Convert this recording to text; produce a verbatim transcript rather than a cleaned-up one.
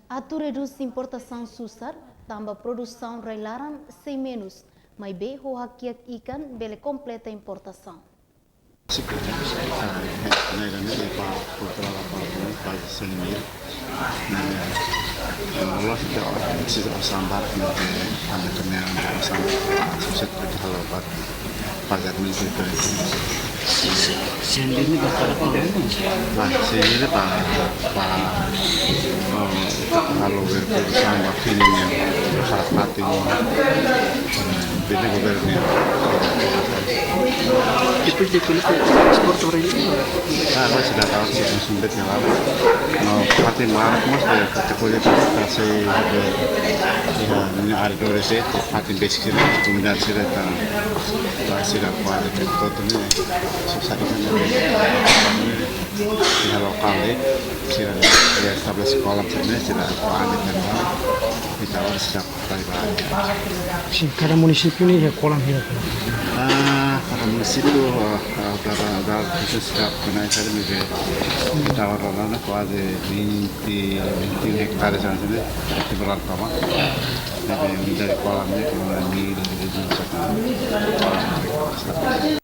Atu redús importasaun susar, tanba produsaun rai-laran sei menus, maibé ho hakiak ikan bele kompleta importasaun. Ne'e ida-ne'e para kultura para para seni. Ne'e, ne'e, loos ita presiza osan barak ne'e, anda kena osan susar ita halo para para administrasi. Sendiri ba para apa? Nah, sendiri ba ba halo berperusahaan ba fini ne'e para mati ne'e. Bele governu ne'e. Depois de kulit ekspor ora ini. Ah, mas sudah tahu sih, langsung bet ya, Bang. No, fatin barak mós de kulit ta sei de, ya, ini ada dua reset, fatin basic sih, kemudian sih datang, ta sira kuat de todo ne'e. Susah ini. Iha lokál ne'e, sira ne'e estabelese kolam ne'e, sira kuat de kan. Ita harus siap. Sin, kada munisípiu ne'e iha kolam hira? Ah, kada munisípiu, ah, ah, dada, dada, khusus ka, kena saya lebih ke, kita orang-orang kuaze vinte, vinte hektares sana sini, di berar kama. Jadi, dari kolam ne'e, kolam ne'e, di, di, di,